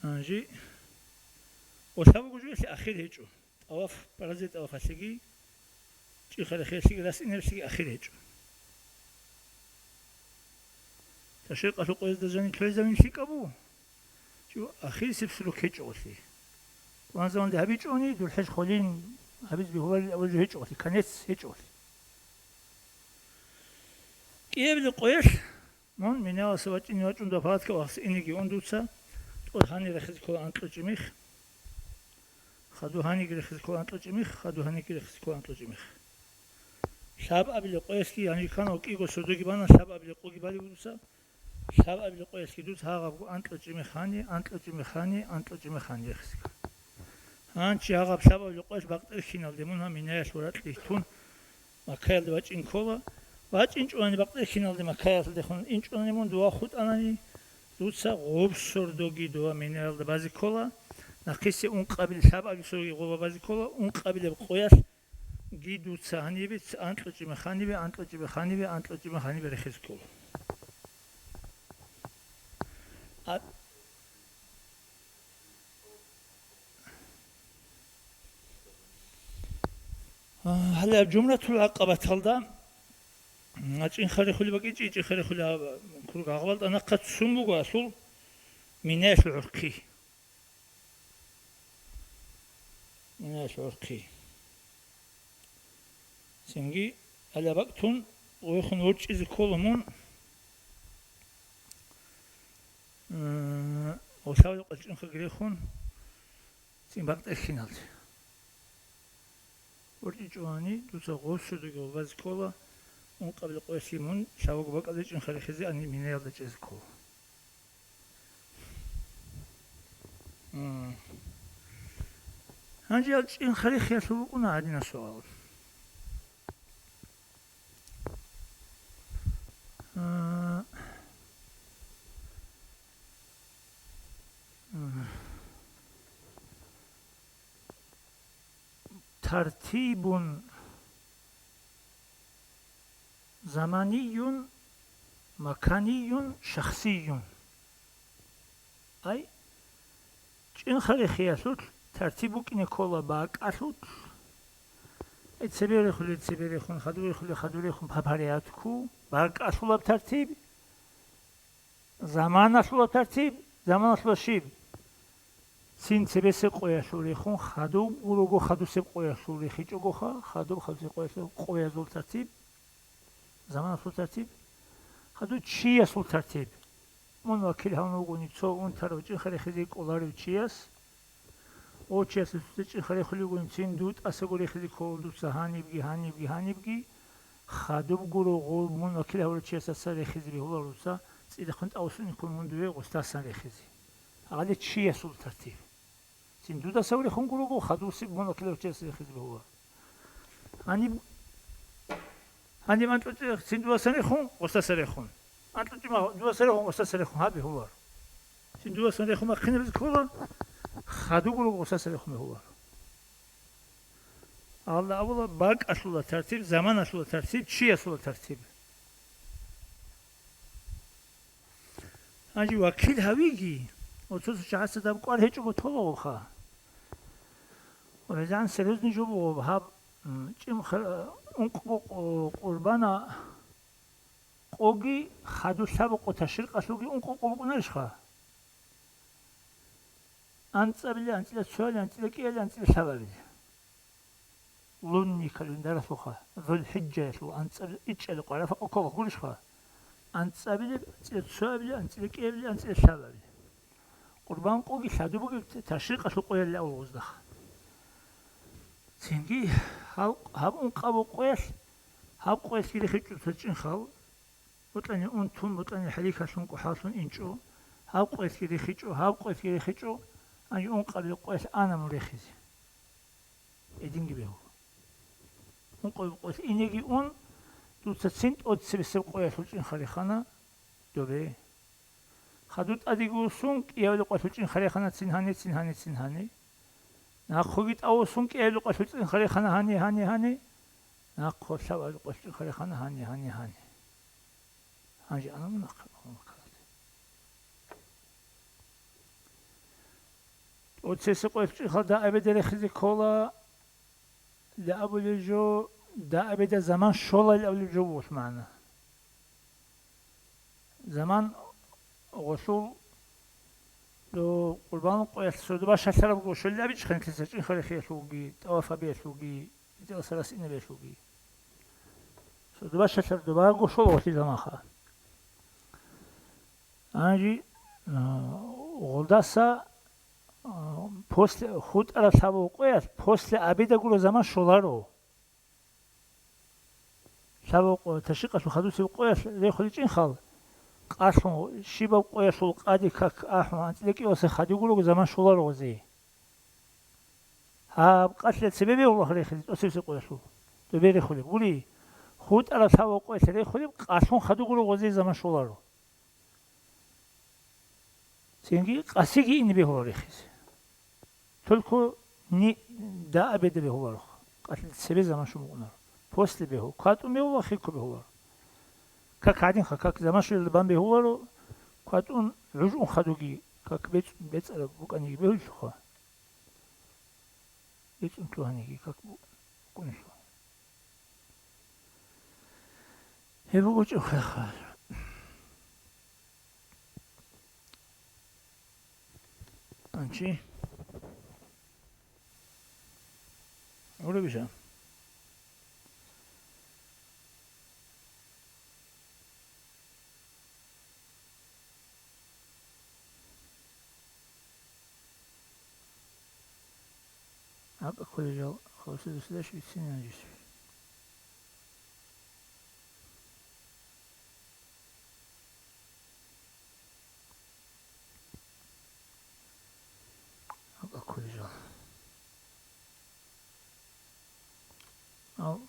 Анжи, ва лъабабго жоялъе ахир гьечӀо. ТӀаваф, паразит авафалъеги, чӀихъарахъиялъеги, рас инеблъиги ахир гьечӀо. Ташрикъалъул къоязда жаниб лъугӀизабин лъикӀаб буго, чи ахирисеб срок гьечӀолъи. Ван заманде гьабичӀони, дурхӀеж холин гьабиз бегьуларел авал жо гьечӀолъи, конец гьечӀолъи. КӀиабилеб къоялъ Мун Минаялдаса вачӀине вачӀун дов палаткаб вахс инеги ун дуца, тӀур гьанир рехизе ккола анкьго чӀимихъ. Хадув гьаниги рехизе ккола анкьго чӀимихъ, хадув гьаниги рехизе ккола анкьго чӀимихъ. Лъабабилеб къоялъги гьанжи ккана, кӀиго сордоги бана, лъабабилеб къоги балеб дуца. Лъабабилеб къоялъги дуца гьагъабго анкьго чӀимихъ гьани, анкьго чӀимихъ гьани, анкьго чӀимихъ гьани рехизе ккана. Гьанчи гьагъаб лъабабилеб къоялъ бакъдерхиналде мун гьаб Минаялъул ракьги тун, Маккаялде вачӀин ккола. ВачӀинчӀони бакъдерхиналде Маккаялдехун инчӀони мун дова хутӀанани, дуца гъоб сордоги дова Минаялда базе ккола. Нахъисеб ункъабилеб лъабабилеб сордоги гъоба базе ккола, ункъабилеб къоялъги дуца гьанибе ц-, анкьго чӀимихъ гьанибе, анкьго чӀимихъ гьанибе, анкьго чӀимихъ гьанибе рехизе ккола. А, Гьале гьаб Жумратул ГӀакъабаталда, м, чӀинхъарихъулеб бакӀичӀи, чӀинхъарихъулеб круг гьагъабалда нахъа цун буго асул Минаялъул гӀурхъи. Минаялъул гӀурхъи. Цинги гьале бакӀ тун гъойхун ворчӀизе ккола мун, м, гъолъабал къвалчӀунхъаги рехун, цин бакъ тӀерхьиналде. ВорчӀичӀони, дуца гъоб сордоги гъоба базе ккола, ункъабилеб къоялъги мун лъабабго бакӀалде чӀинхъарихъизе ани Минаялда чӀезе ккола. М. Гьанже гьал чӀинхъарихъиялъул букӀуна гьадинаб суал. А, м. Тартибун заманиюн, маканиюн, шахсиюн. Ай, чӀинхъарихъиялъулъ тартиб букӀине ккола бакӀалъулъ. Ай, цебе рехулел цебе рехун, хадур рехулел хадур рехун, по порядку, бакӀалъулаб тартиб. Заманалъула тартиб, заманалъула щиб? Цин цебесеб къоялъул рехун, хадуб гурого хадусеб къоялъул рехичӀогоха, хадуб хадусеб къоялъул къоязул тартиб, заманалъул тартиб, хадуб чиясул тартиб. Мун вакил гьавун вугони цо унтарав чӀинхъарихъизе кӀоларев чияс, О, чиясда цоцазда чӀинха рехулев вугин, цин дуда тӀасаго рехизе ккола дуца гьанибги, гьанибги, гьанибги, хадуб гуро гъов мун вакил гьавурав чиясдаса рехизе бегьуларо дуца, цӀидахъун тӀаса вуссун ккун мун дуда гъосдасан рехизе. Гьале чиясул тартиб. Цин дудаса рехун гурого, хадусеб мун вакил гьавурав чиясдаса рехизе бегьуларо. Гьаниб, гьаниб анкьучӀи цин дудасан рехун, гъосдаса рехун. АнкьучӀи ма дудасан рехун, гъосдаса рехун, гьаб бегьуларо. Цин дудасан рехун бахъинабизе ккола, хадуб гуро гъосдаса рехун бегьуларо. Аллагь абула, бакӀалъула тартиб, заманалъула тартиб, чиясула тартиб. Гьанже вакил гьавиги, оцо чагӀаца даб кӀвар гьечӀого толагъуха. Ва гьезан серьезный жо буго гьаб, м, чӀим хар-, ункъго къо-, къурбана къоги хадур лъабго къо ташрикъалъулги ункъго къо букӀунарищха? АнцӀабили, анцӀила цояли, анцӀила кӀиабили, анцӀила лъабабили. Лунни календаралъулха, ЗулхӀиджаялъул анцӀаб ичӀали къварафа къоккола гурищха? АнцӀабили, анцӀила цоябили, анцӀила кӀиабили, анцӀила лъабабили. Къурбан къоги лъадуб бугеб ташрикъалъул къоялъ авал гъоздахъ. Цинги гьал, гьаб ункъабго къоялъ, гьаб къоялъги рехичӀо цо чӀинхал, бутӀани унтун, бутӀани хӀалихьалъун, кӀухӀаллъун инчӀо, гьаб къоялъги рехичӀо, гьаб къоялъги рехичӀо, гьанже ункъабилеб къоялъ ана мун рехизе. Гьединги бегьула. Ункъабилеб къоялъ инеги ун, дуца цин тӀоцебесеб къоялъул чӀинха рехана добе. Хадур тӀадеги вуссун, кӀиабилеб къоялъул чӀинха рехана цин гьани, цин гьани, цин гьани. Нахъоги тӀаса вуссун, кӀиабилеб къоялъул чӀинха рехана гьани, гьани, гьани. Нахъо лъабабилеб къоялъул чӀинха рехана гьани, гьани, гьани. Гьанже ана мун нахъе. ТӀоцебесеб къоялъул чӀинхал дагьабида рехизе ккола, абулеб жо, дагьабида заман щолайилан абулеб жо буго магӀна. Заман гъолъул, дов къурбан къоялъ сордо бащалъараб гъо щолилан абичӀха нилъеца, чӀинха рехиялъулги, тӀаваф гьабиялъулги, итӀаласа рас инабиялъулги. Сордо бащалъараб добаго щола гъолъи заманха. Гьанже, а, гъолдаса, а, после хутӀараб лъабабго къоялъ, после обеда гуро заман щоларо. Лъабабго къо-, ташрикъалъул хадусеб къоялъ рехулел чӀинхал, къалъун щибаб къоялъул къаде как ахӀун, анцӀила кӀиабилеб къоялъ хадув гурого заман щоларо гъозе. Гьаб къалъ цебе бегьула рехизе тӀоцебесеб къоялъул. Добе рехулеб гури, хутӀараб лъабабго къоялъ рехулеб, къалъун хадув гуро гъозе заман щоларо. Цинги къасиги ине бегьула рехизе. Только ни-, дагьабида бегьуларо, къалъ цебе заман щун букӀунаро. После бегьу-, кватӀун бегьула, хикко бегьуларо. Как гьадинха, как заман щвелалда бан бегьуларо, кватӀун гӀужун хадуги, как бецӀ-, бецӀараб букӀаниги бегьулелъулха. БецӀун тугьаниги как бу-, букӀунелъул. Гьеб буго чӀухӀаха. Анчи? ГӀурабиша? Гьаб кколел жал хавсадусида щвецин гьанжеси. Гьаб кколел жал. Ал.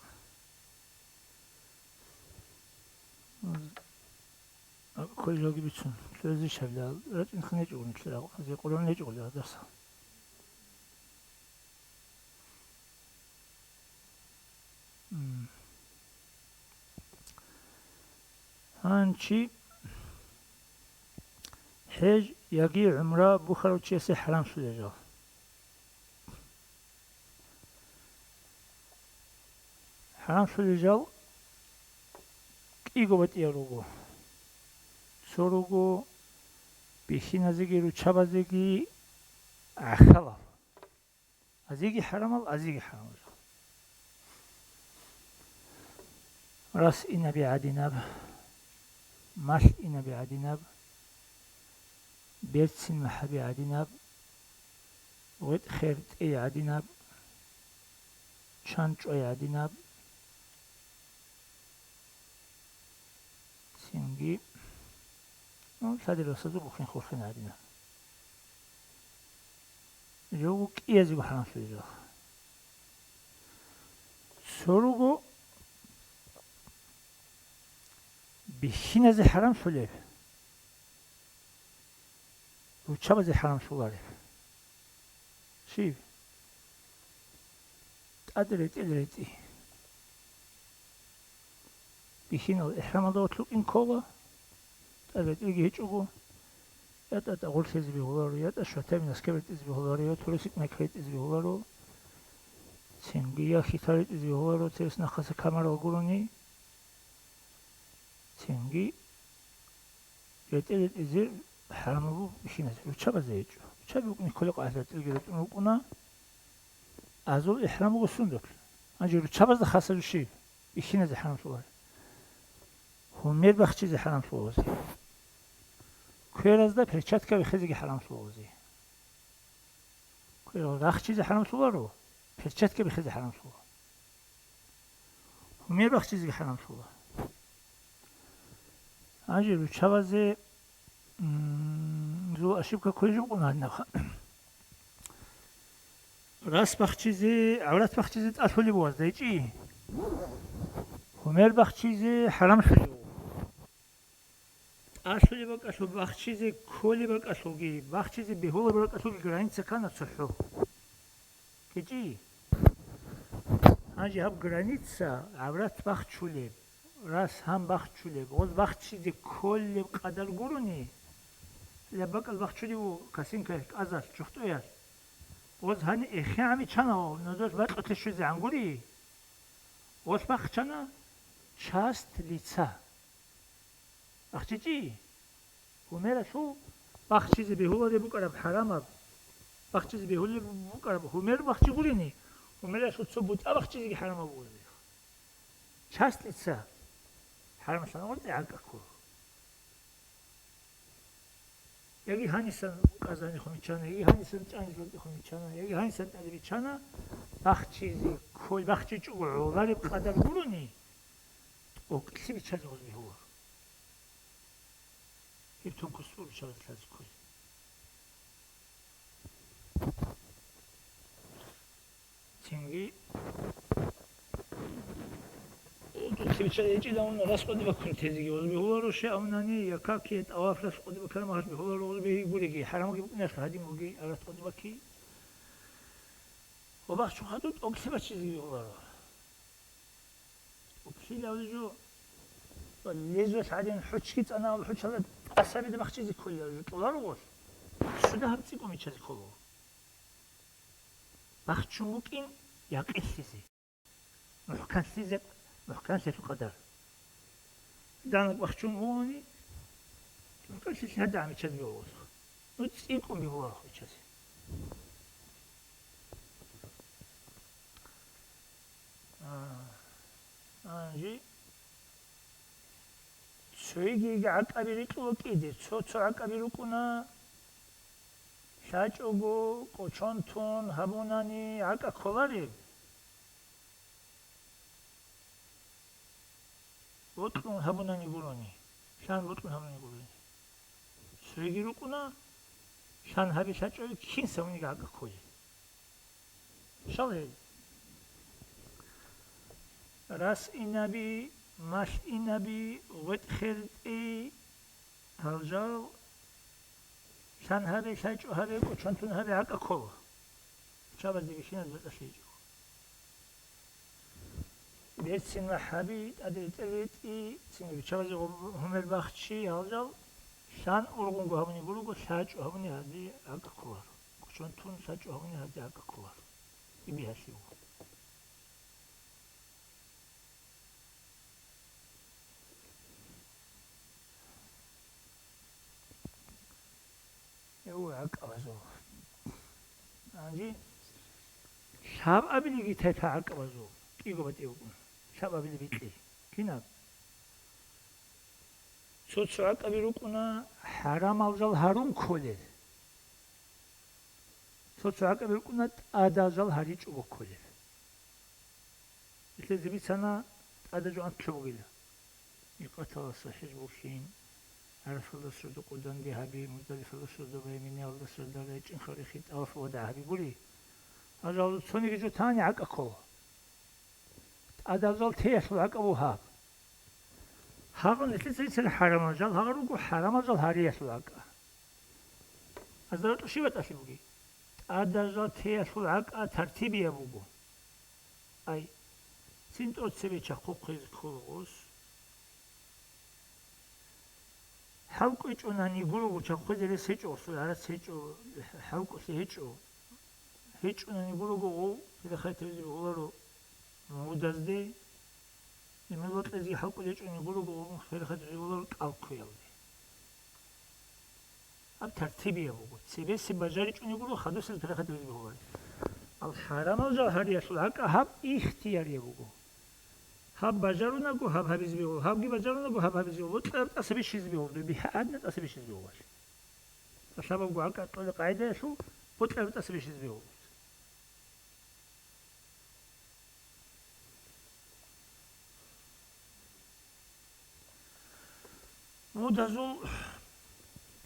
Кколелги бицун, цоязе щабила, рачӀинхъин гьечӀо гъунилъи рагъ, азе къолон гьечӀо гъули гьадаса. М. Гьанчи хӀеж яги гӀумра бухарав чиясе хӀарамлъулел жал. ХӀарамлъулел жал кӀиго батӀиял руго. Цо руго бихьиназеги руччабазеги гӀахьалал. Азиги хӀарамал, азиги хӀарамал. Рас инаби гӀадинаб, малъ инаби гӀадинаб, берцин махӀаби гӀадинаб, ВетӀ хертӀи гӀадинаб, чан чӀвай гӀадинаб, цинги, ну, лъадир расазул бухин-хурхин гӀадинаб. Жо кӀиязего хӀарамлъулел жо. Цо руго бихьиназе хӀарамлъулеб, руччабазе хӀарамлъулареб. Щиб? ТӀад ретӀел ретӀи. Бихьинал ихӀрамалда гъорлъ рукӀин ккола, тӀад ретӀелги гьечӀого, ятӀа тӀагъур лъезе бегьуларо, ятӀа шватаби наскаб ретӀизе бегьуларо, я турусик накӀ ретӀизе бегьуларо, цинги я хьитал ретӀизе бегьуларо, терес нахъаса камарал гурони, цинги ретӀел ретӀизе хӀарамаб буго бихьиназе, руччабазе гьечӀо. Руччаби букӀине кколеб къагӀидаялъ ретӀелги ретӀун рукӀуна, азул ихӀрам буго сундулъ. Гьанже руччабазда хасаб щиб? Бихьиназе хӀарамлъуларо. Гьумер бахчизе хӀарамлъуларо. Кверазда перчатка биххизеги хӀарамлъуларо. Кверал рахчизе хӀарамлъуларо, перчатка биххизе хӀарамлъула. Гьумер бахчизеги хӀарамлъула. Гьанже руччабазе, м, зул ошибка кколеб жо букӀуна гьадинабха. Рас бахчизе, гӀаврат бахчизе тӀалъулеб вазда гьечӀи. Гьумер бахчизе хӀарамлъулев. ТӀалъулеб бакӀалъул бахчизе, кколеб бакӀалъулги, бахчизе бегьулеб бакӀалъулги граница ккана цохӀо. КичӀи. Гьанже гьаб граница гӀаврат бахчулеб, рас гьан бахчулеб, гъоз бахчизе кколеб къадар гурони, леб бакӀал бахчулев ву косынкаялъ, кӀазалъ, чухтӀуялъ. Гъоз гьани эхи гӀами чана ва нозолъ бакьулъе щвезегӀан гури. Гъолъ бахчана часть лица. БахчичӀи. Гьумералъул бахчизе бегьулареб букӀараб хӀарамаб, бахчизе бегьулеб букӀараб гьумер бахчи гурени, гьумералъул цо бутӀа бахчизеги хӀарамаб бугозе. Часть лица хӀарамлъана гъоркье гӀакӀа ккола. Яги гьанисан къазанихъун виччана, яги гьанисан чӀанизаб тӀехун виччана, яги гьанисан тӀаде биччана, бахчизе ккол-, бахчичӀого гӀолареб къадар гурони, тӀокӀлъи биччазе гъоз бегьуларо. Гьеб тункус цӀур биччазе лъазе ккозе. Цинги тӀокӀлъи биччазе гьечӀила унна рас къоде баккун тезеги гъоз бегьуларо, щай абунани, я каке тӀаваф рас къоде баккараб магьар бегьуларо гъоз бегьи гуреги, хӀарамги букӀиналъ гьадин буги рас къоде бакки. Ва бахчун хадуб тӀокӀлъи баччизеги бегьуларо. ТӀокӀлъи абулеб жо, лезулъ гьадин хӀучги цӀана, хӀучалда тӀасабида бахчизе кколел жо кьоларо гъолъ. Цуда гьаб цӀикӀкӀун биччазе ккола. Бахчун букӀин якъиллъизе, мухӀканлъизе, мухӀканлъиялъул къадар. Данаг бахчун вугони, мухӀканлъи лъадагӀан биччазе бегьуларо. Ну, цӀикӀкӀун бегьуларо биччазе. А, гьанже цойги гӀакӀаби рикьула кӀиде, цо-цо гӀакӀаби рукӀуна, лъачӀого, кӀочон тун гьабунани гӀакӀа кколареб? Бокьун гьабунани гурони, лъан бокьун гьабунани гурони. Цойги рукӀуна, лъан гьаби лъачӀоги кинсабуниги гӀакӀа кколел. Щал гьел? Рас инаби, малъ инаби, гъветӀ хертӀи, гьалжал, лъан гьабе, лъачӀо гьабе, кӀочон тун гьабе гӀакӀа ккола. Руччабазде бихьиназ бетӀалъичӀо. Берцин махӀаби, тӀаде ретӀел ретӀи, цинги руччабазе гъу-, гьумер бахчи, гьалжал, лъан ургъунго гьабуни гурого, лъачӀо гьабуни гьазе гӀакӀа кколаро. КӀочон тун лъачӀо гьабуни гьазе гӀакӀа кколаро. Иби гьалъи вуго. Эу, гӀакӀабазул. Гьанже лъабабилеги тайпа гӀакӀабазул кӀиго батӀи букӀун. Лъабабилеб бикьи. Кинаб? Цо-цо гӀакӀаби рукӀуна хӀарамал жал гьарун кколел. Цо-цо гӀакъаби рукӀуна тӀадал жал гьаричӀого кколел. Нилъеца бицана тӀадал жо анлъго бугила. Микъаталдаса хӀеж бухьин, ГӀарафалда сордо къуданги гьаби, Муздалифалда сордо бай, Миналда сордо речӀчӀин хварихьи, тӀаваф вадагӀ гьаби гури. Гьал жал цониги жо тани гӀакъа ккола. ТӀадал жал теялъул гӀакъа буго гьаб. Гьагъун нилъеца бицараб хӀарамал жал, гьагъа руго хӀарамал жал гьариялъул гӀакъа. Азда рокьи щиб батӀалъи бугеб? ТӀадал жал теялъул гӀакъа тартибияб буго. Ай, цин тӀоцебе чахъухъе ккола гъос. ХӀалкӀвечӀунани гурого чахъузе рес гьечӀо, гъосул гӀарац гьечӀо, хӀалкӀолъи гьечӀо. ГьечӀунани гурого гъов, хирахъай тавизе бегьуларо мудазде, имамалда кьезе хӀалкӀолъи гьечӀунани гурого гъов, хирахъай тавизе бегьуларо кӀал кквеялде. Гьаб тартибияб буго. Цебесеб бажаричӀони гуро, хадусел хирахъай тавизе бегьуларо. Ал хӀарамал жал гьариялъул гӀакъа гьаб ихтиярияб буго. Гьаб бажарунаго, гьаб гьабизе бегьула, гьабги бажарунаго, габ гьабизе бегьула, бокьараб тӀаса бищизе бегьула, дой бихьа гӀадин тӀаса бищизе бегьуларо. Лъабабго гӀакъа кьолеб къагӀидаялъул бокьараб тӀаса бищизе бегьула. Мудазул,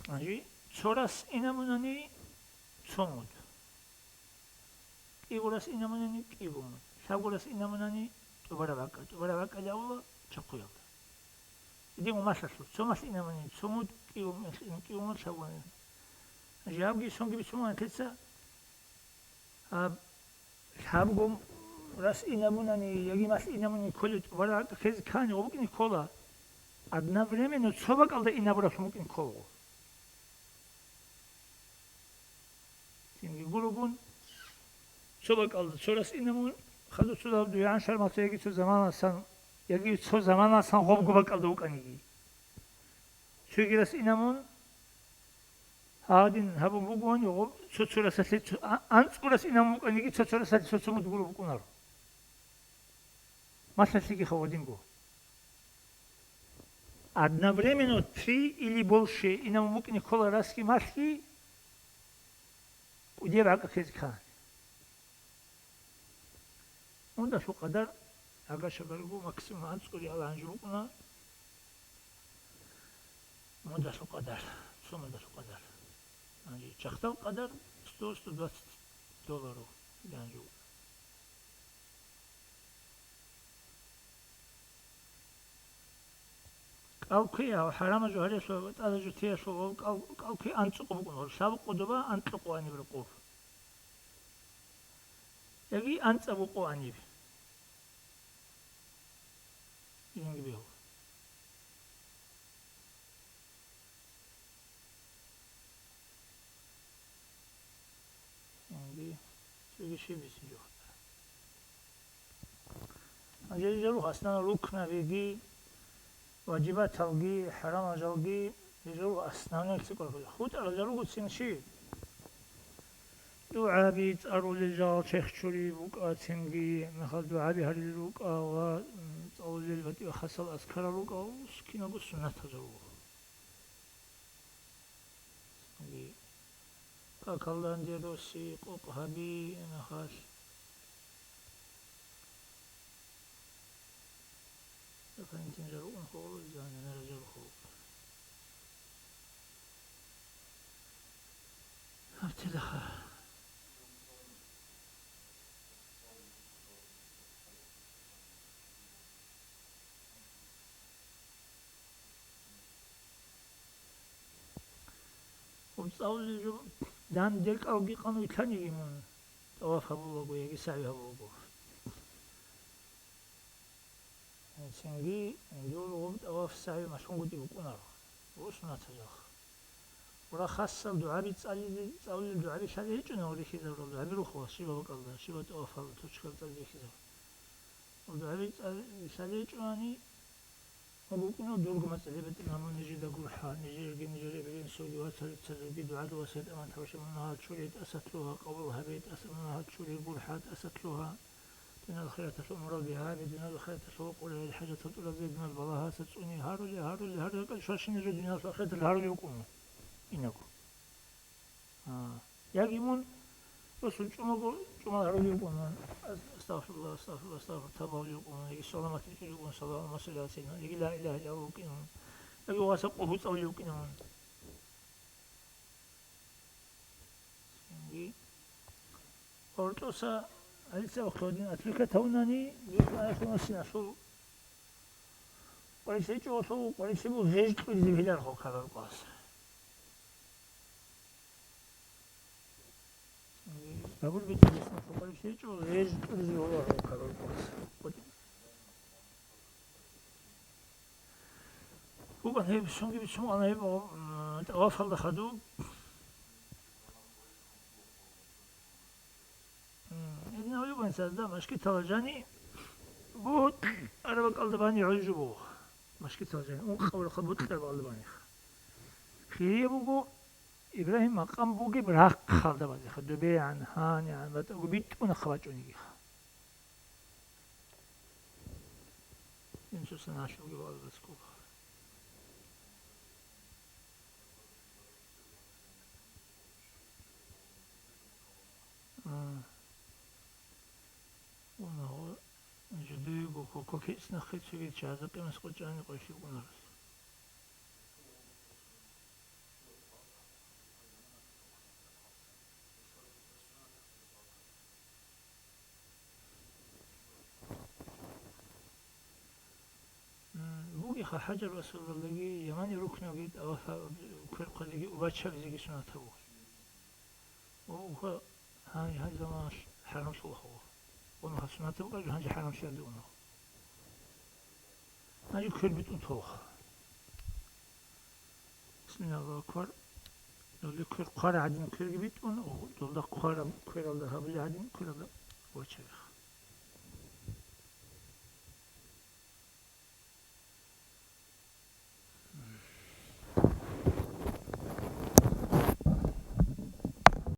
гьанже цо рас инабунани цо муд. КӀиго рас инабунани кӀиго муд, лъабго рас инабунани тӀубараб гӀакъа, тӀубараб гӀакъа лъабула чахъуялда. Гьедин малъалъур, цо малъ инабунани цо муд, кӀиго малъ ин-, кӀиго муд лъабго ин-. Жабги сонги бицун ванлъица, гьаб лъабго рас инабунани яги малъ инабунани кколеб тӀубараб гӀакъа ккезе ккани гъоб букӀине ккола, одновременно цо бакӀалда инабураблъун букӀине ккола. Цинги гурогун, цо бакӀалда цо рас инабун, хадур цо дагьаб дугӀан шармалъа яги цо заманалъан, яги цо заманалъан гъобго бакӀалда вукӀаниги. Цоги рас инабун, гьадин гьабун бугони гъоб, цо-цо расалъе цо-, а-, анцӀго рас инабун букӀаниги, цо-цо расалъе цо-цо муд гуро букӀунаро. Малъалъеги хавадинго. Одновременно три или больше инабун букӀине ккола расги малъги кӀудияб гӀакъа ккезе ккани. Мудалъул къадар гӀага-шагарго максимум анцӀго риал гьанже букӀуна. Мудалъул къадар, цо мудалъул къадар. Гьанже чахтал къадар сто, сто двадцать долларов гьанже букӀуна. КӀал кквеяв хӀарамал жо гьариялъул, тӀадал жо теялъул гъов кӀал, кӀал кквей анцӀукъо букӀун гъор, лъабго къо доба анкьукъо гьаниб рокъов. Яги анцӀабго къо гьаниб. Жинги бегьула. Цинги цоги щиб бицин жо хутӀа. Гьанже жо руго основной рукнабиги, важибаталги, хӀарамал жалги, жо руго основной цикӀал хутӀа. ХутӀарал жо руго цин щиб? ДугӀаби цӀалулел жал чехчури букӀа, цинги мехалъ дугӀаби гьарулел рукӀа ва, м, цӀалулел батӀи ва хасал азкарал рукӀа, ус киналго суннатал жо руго. Какалда гьанже росси къокъ гьаби, мехалъ Валентин жо рукӀун хъугъулел, жан-, жанира жо рукъу. Гьаб телаха. Гъоб цӀалулел жо дандекӀалги къан вилълъаниги мун тӀаваф гьабулаго яги сагӀи гьабулаго. Цинги гьанже гъоб тӀаваф сагӀи малъунгутӀи букӀунаро, гъоб суннатазулха. Гъура хасал дугӀаби цӀализе, цӀалулел дугӀаби лъалеб гьечӀони, гъур рихьизабурал дугӀаби рухула, щибаб бакӀалда, щибаб тӀавафалда, точкаялда цӀализе рихьизаб. Гъоб дугӀаби цӀа-, лъалеб гьечӀони, Гьаб букӀуна дурго мацӀалиба, имаму, нижеда гурхӀа, нижерги, нижер эбел-инсулги, вацал-ццазулги дугӀаду васият-аманат гьабизе, мунагьал чури тӀаса лъугьа, къабул гьабе тӀаса, мунагьал чури гурхӀа тӀаса лъугьа, дуниял ахираталъул умурал бигьа гьабе, дуниял ахираталъул къуларел хӀажатал тӀуразе, дуниял балагьаса цӀуне гьарули, гьарули, гьар ракӀалде щварщинаб жо дуниял ахираталъ гьарулев вукӀун. Инаг. А, яги мун Расул чӀумаго, чӀумал гьарулев вукӀуна. Ас-, астагъфируллагь, астагъфируллагь, астагъфируллагь, тавба гьабулев вукӀуна. Яги саламат гьечӀев вукӀуна, салават, саллаллагьу гӀалайгьи ва саллам, яги ла илагьа иллаллагь вукӀина. Яги васа къо гьуцӀавулев вукӀина. Цинги гьоркьоса гьалица вахъине гьадин отвлекать гьавунани, духъ аялъул синасул къварилъи гьечӀо, къварилъи буго гъеж кьуризе бегьиларахъо ккарал къвас. Гьабулеб бетӀер гьесул къварилъи гьечӀо, гъеж кьуризе бегьиларахъо ккарал къвас. Букъан гьеб, цинги бицун букӀана гьеб, м, тӀавафалда хадуб. М, гьединав йикӀанцазда машгиталда жани бутӀа араб бакӀалда бани гӀужу буго. Машгиталда жани ункъабурахъа бутӀа араб бакӀалда баниха. Хирияб буго Ибрагьим макъам бугеб рахъалда базеха, добегӀан, гьанигӀан батӀаго битӀунахъа бачӀунигиха. Инсусан гьалъулги валагьуласкуха. А. Унагъо жидеего кококиц нахъе цоги чагӀазда къимас къочӀани къойщи унарас. М, бугеха ХӀажар-Асвадалдаги, Ямани рукнуги, тӀаваф кверхъалдеги убачабизеги суннатаб буго. Ва уха гьай, гьай заманалъ хӀарамлъула гьав. Унагьа суннатаб букӀараб, гьанже хӀарамлъиялде унагьа. Гьанже квер битӀун толха. Бисмиллагьи Аллагьу акбар. Доле квер хъвара гьадин кверги битӀун, о, долда хъвара квералда гьабули гьадин квералда вачариха.